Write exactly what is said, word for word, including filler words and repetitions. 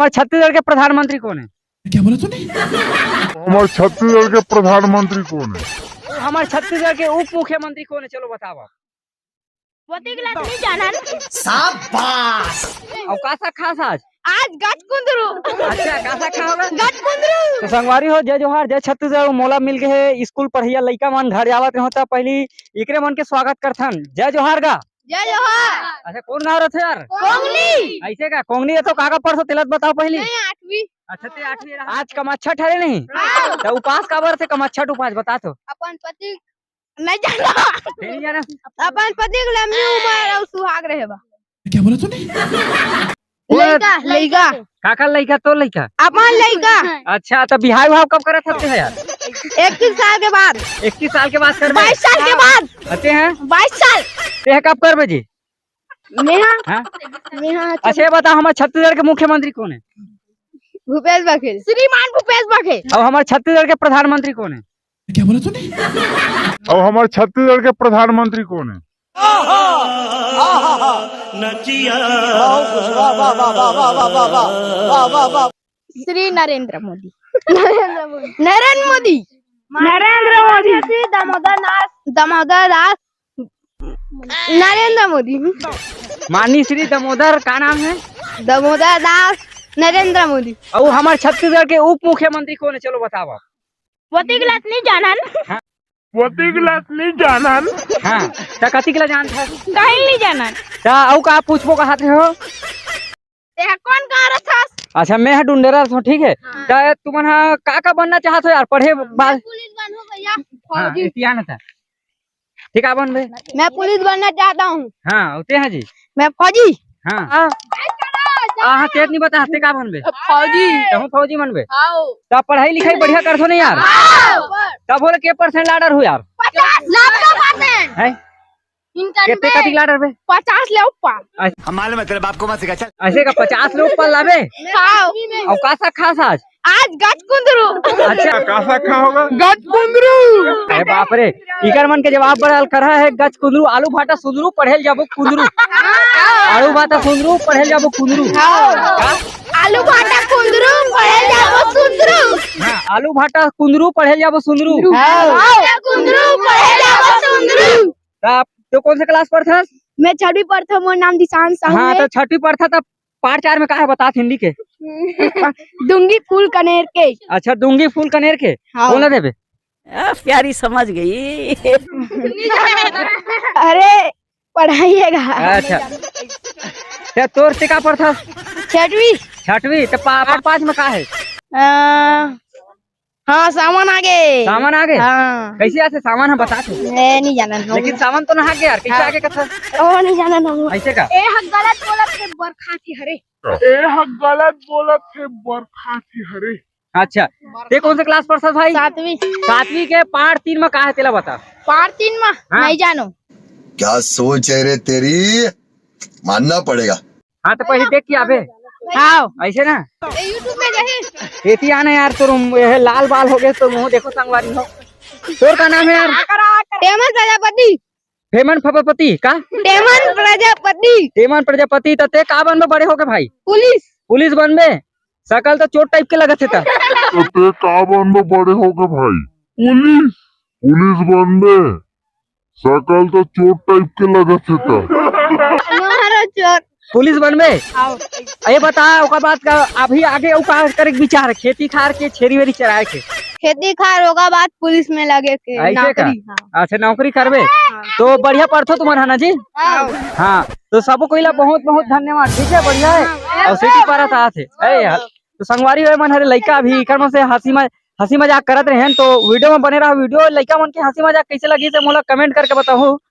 हमर छत्तीसगढ़ के प्रधानमंत्री कोन हे? क्या बोला तूने? हमर छत्तीसगढ़ के प्रधानमंत्री कोन हे? हमर छत्तीसगढ़ के उप मुख्यमंत्री कोन हे? चलो बताओ आप। ओतिक ला नहीं जानन। शाबाश। अउ का साग खास आज? आज गच कुंदरू। अच्छा, का साग खाओगे? गच कुंदरू। तो संगवारी हो, जय जोहार, जय छत्तीसगढ़। मोला मिल गे हे स्कूल पढ़इया लइका मन, घर जावत रहो त पहिली एकरे मन के स्वागत करथन। जय जोहार गा। जय जोहार। अच्छा, कोन गाँव रथे यार? कोंगनी। ऐसे का? कोंगनी रथो, का का पढ़थो, तेला तो बताओ पहिली। मैं आठवीं। अच्छा, ते आठवीं रहा। आज कमाच्छा ठहरे नहीं? हाँ। त उपास काबर थे, कमाच्छा उपास बता तो। अपन पति नहीं जाना। ते नहीं जाना? अपन पति के लंबी उम्र अउ सुहाग रहे बा। क्या बोला तूने? लइका, लइका। काकर लइका? तोर लइका? अपन लइका। अच्छा, त बिहाव उहाव कब करत हस ते यार? इक्कीस साल के बाद। इक्कीस साल के बाद करबे? बाईस साल के बाद। अते हैं? बाईस साल। ते कब करबे जी? मेहा। हाँ? मेहा। अच्छा, ये बता, हमर छत्तीसगढ़ के मुख्यमंत्री कोन हे? भूपेश बघेल। श्रीमान भूपेश बघेल। अउ हमर छत्तीसगढ़ के प्रधानमंत्री कोन हे? क्या बोला तूने? अउ हमर छत्तीसगढ़ के प्रधानमंत्री कोन हे? श्री नरेंद्र मोदी। नरेंद्र मोदी। नरेंद्र मोदी। नरेंद्र मोदी। श्री दामोदर दास। दामोदर दास। नरेंद्र मोदी। माननीय श्री दामोदर, का नाम हे? दामोदर दास। नरेंद्र मोदी। अउ हमर छत्तीसगढ़ के उप मुख्यमंत्री कोन हे? चलो बताओ आप। ओतिक ला नहीं जानन। हाँ। ओतिक ला नहीं जानन। हाँ, त कतिक ला जानत हस? कहीं नहीं जानन। त अउ का पूछबो कहत रहे हो? तेहा कोन कहाँ रथस? अच्छा, मैं ह डुंडेरा रथों, ठीक है। हाँ। त तुमन ह का का बनना चाहत हो यार, पढ़े बाद? पुलिस बनहूँ भैया। हाँ, फौजी। एतिया न था। ठीक, का बनबे? मैं पुलिस बनना चाहता हूँ। हाँ, अउ ते ह जी? मैं फौजी। हाँ। हाँ। आहा, ते नहीं बता, ते का बनबे? फौजी। तहूँ फौजी बनबे? हाँ। त पढ़ाई लिखाई बढ़िया करथो नहीं यार? हाँ। तब बोले के परसेंट लाडर हो यार? पचास लाख का परसेंट। हैं? इंटर के ते में कतिक लाडर बे? पचास ले ऊपर। हम मालूम है, तेरे बाप को मत सिखा, चल। ऐसे का पचास ले ऊपर लाबे? हाँ। अउ का साग खास आज? आज गच कुंदरू। अच्छा। का साग खाओगा? गच कुंदरू। अरे बाप रे, इकर मन के जवाब बड़ा अलकरहा हे। गच कुंदरू, आलू भाटा सुंदरू, पढ़ेल जाबो कुंदरू। हाँ। आलू भाटा सुंदरू, पढ़ेल जाबो कुंदरू। हाँ। का? आलू भाटा कुंदरू, पढ़ेल जाबो सुंदरू। हाँ, आलू भाटा कुंदरू, पढ़ेल जाबो सुंदरू। हाँ। आलू भाटा कुंदरू, पढ़ेल जाबो सुंदरू। त आप तो कौन से क्लास पढ़थस? मैं छठवीं पढ़थों, मोर नाम दिशान साहू हाँ, हे। त छठवीं पढ़थस त पाठ चार में का हे बतात हिंदी के? डूंगी फूल कनेर के। अच्छा, डूंगी फूल कनेर के? हाँ। कौन ला देबे? आ, प्यारी समझ गई। अरे, पढ़ाई हे गा। अच्छा। ते तोर ते का पढ़थस? छठवीं। छठवीं, त पा-, पा-, पाँच में का हे? आ, हाँ, सावन आगे। सावन आगे? हाँ। कैसे आथे सावन, हम बता दे। मैं नहीं जानन हूँ। लेकिन सावन तो नहा के यार, कैसे हाँ। आगे कथा? ओ, नहीं जानन हूँ। ऐसे का? ए ह गलत बोलत हे, बरखा थी हरे। ए ह गलत बोलत हे, बरखा थी हरे। अच्छा, ते कौन से क्लास पढ़थस भाई? सातवीं। सातवीं के पाठ तीन में का हे, तेला बता। पाठ तीन में? हाँ। नहीं जानो। क्या सोच है रे तेरी, मानना पड़ेगा। हाँ, त पहिली देख के आबे। हाँ। ऐसे ना? ये YouTube में जाही। एती आना यार, तोर ये लाल बाल हो गे, तोर मुँह देखो संगवारी हो। तोर का नाम हे यार? टेमन प्रजापति। टेमन प्रजापति का? टेमन प्रजापति। टेमन प्रजापति, त ते का बनबे बड़े होके भाई? पुलिस। पुलिस बनबे? सकल तो चोर टाइप के लगत हे त। त ते का बनबे बड़े होके भाई? पुलिस। पुलिस बनबे? सकल तो चोर टाइप के लगत हे त। तुम्हारा चोर। पुलिस बनबे? आओ। ये बता, ओकर बाद का अभी आगे अउ का करे के विचार हे? खेती खार के, छेरी वेरी चराए के? खेती खार, ओकर बाद पुलिस में लगे के ऐसे का? नौकरी, हाँ। अच्छा, नौकरी करबे? हाँ। तो बढ़िया पढ़थो तुमन ह ना जी? हाँ। हाँ, तो सबो कोई ला बहुत बहुत धन्यवाद, ठीक है, बढ़िया है। हाँ। अउ सीटी पारा था थे। अरे यार, तो संगवारी हो मन हरे लइका अभी इकर मन से हंसी मज-, हंसी मजाक करत रहे हैं, तो वीडियो में बने रहा। वीडियो लइका मन के हंसी मजाक कैसे लगी से मोला कमेंट करके बताओ।